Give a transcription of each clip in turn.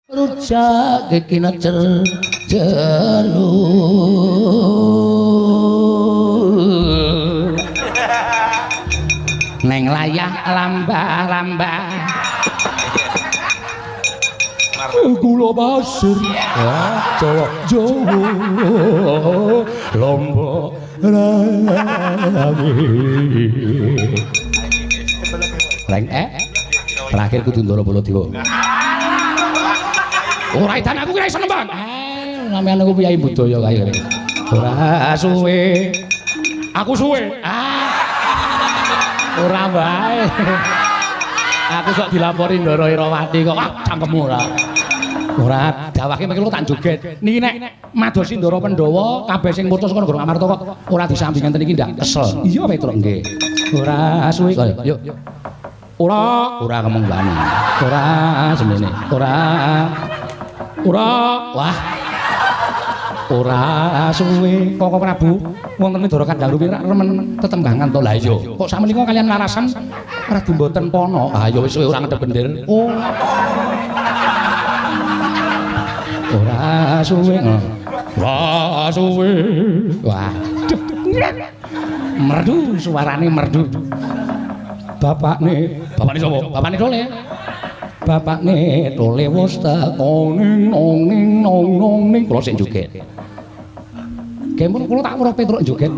Rujak kekinacer jero. Neng layah lambah-lambah. Gula pasir Jawa Jawa Lombok Rami. Reng terakhir kudu Ndara Baladewa. Ora edan aku kira iso nembang. Sampeyan niku piyai budaya kae. Ora suwe. Aku suwe. Ora wae. Aku sok dilapori Ndara Irawati kok. Ah, cangkemmu ora. Ora dawake mengko tak joget. Niki nek madosi Ndara Pandhawa kabeh sing murta saka negara Amarta kok ora disambi ngenten iki ndak kesel. Iya Petruk nggih. Ora suwe. Yuk. Ora, ora ngomong wani. Ora semene. Ora. Ora. Wah. Ora suwe Koko Prabu wonten Ndara Kandang Rupi rak remen tetembangan to. Lah iya. Kok sakmenika kalian larasan radi mboten pono. Ah ya wis suwe ora ngedep bendir. Oh. Ora suwe. Ora suwe. Wah. Merdu suarane merdu. Bapakne, bapakne sapa? Bapakne Tole. Bapakne Tole wis teko ning nong ning nong nong ning kula sik joget. Gempun kula tak weruh Petruk joget.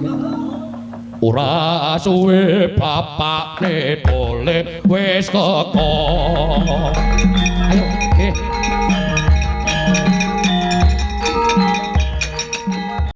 Ora suwe bapakne Tole wis teko. Ayo, nggih.